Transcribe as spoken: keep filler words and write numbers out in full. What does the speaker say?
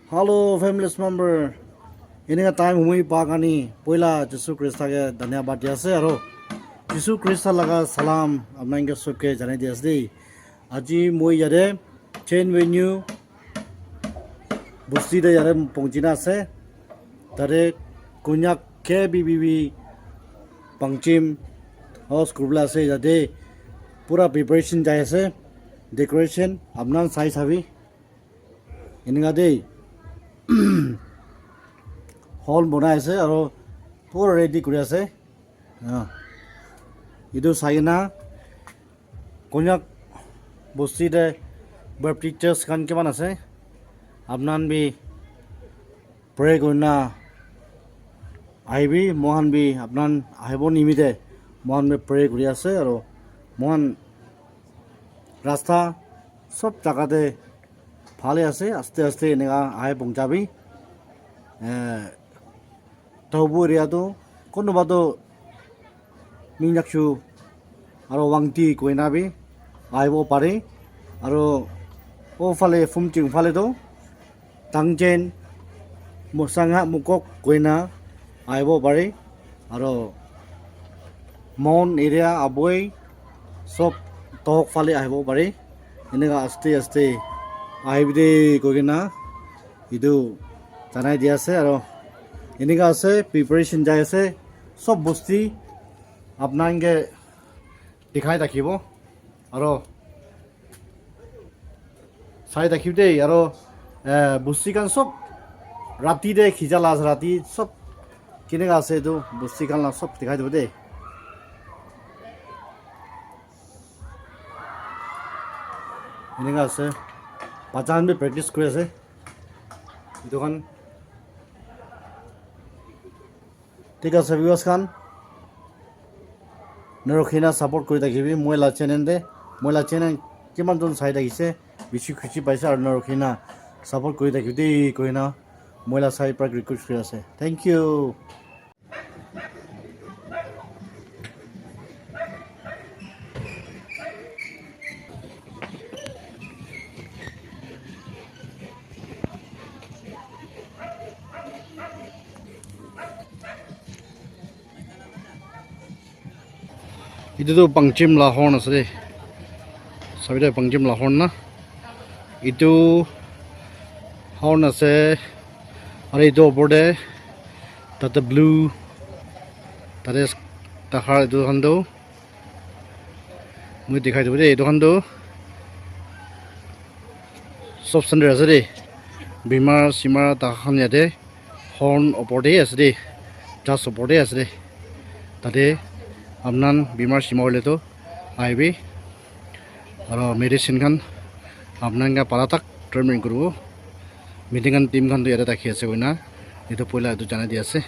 Hello, families member. Eneka time humui pa kani poila Jisu Krista ke dhanyabad di ase aro Jisu Krista laga salam apnai ke sob ke janai di ase de. Aji moi yate Chain Venue busti te yate pongchina ase. Tate Konyak K B B B Pangchim host kuribole ase yate pura preparation jai ase. Decoration apnan sai sabi. Eneka de hall bonai ase aro pura ready kuri ase. Ah, etu sai kena Konyak bosti te Baptist church khan kiman ase apnan bi pray kurina ahibi, mohan bi apnan ahibo nimite mohan bi pray kuri ase aro mohan rasta sob jaga te bhale ase, aste aste eneka ahai pongchabi. Eh, Thobu area tu kunuba tu Minyakshu aro Wangti koina bi ahibo pare. Aro o phale Phumching phale tu Tangchen, Musanga, Mukok koina ahibo pare. Aro Mon area Aboi sob Tohok phale ahibo pare. Eneka aste aste ahibi de koi kena etu janai di ase aro eneka ase preparation jai ase sob bosti apnan ke dikhai thakibo aro sai thakib de aro eh, bosti khan sob rati de khija la ase rati sob keneka ase etu bosti khan la sob dikhai dibo de. Eneka ase. Bacha khan bi practice kuri ase. Etu khan. Thik ase, viewers khan. Narukhina support kuri thakibi. Moi la channel te. Moi la channel kiman jon sai thakise. Bishi khushi paise aru narukhina support kuri thakibi de koina. Moi la side para request kuri ase. Thank you. Etu tu Pangchim la horn ase de. Sabi de Pangchim la horn na. Etu horn ase. Aru etu opor de tata blue. Tate takha etu khan tu. Moi dikhai dibo de. Etu khan tu. Sob center ase de. Bimar simar takha khan yate. Horn opor te ase de, just opor te ase de. Tate apnan bimar sima hoile tu ahibi. Aro medicine khan apnan ke para tak treatment kuribo. Meeting khan team khan tu yate thaki ase koina etu poila etu janai di ase.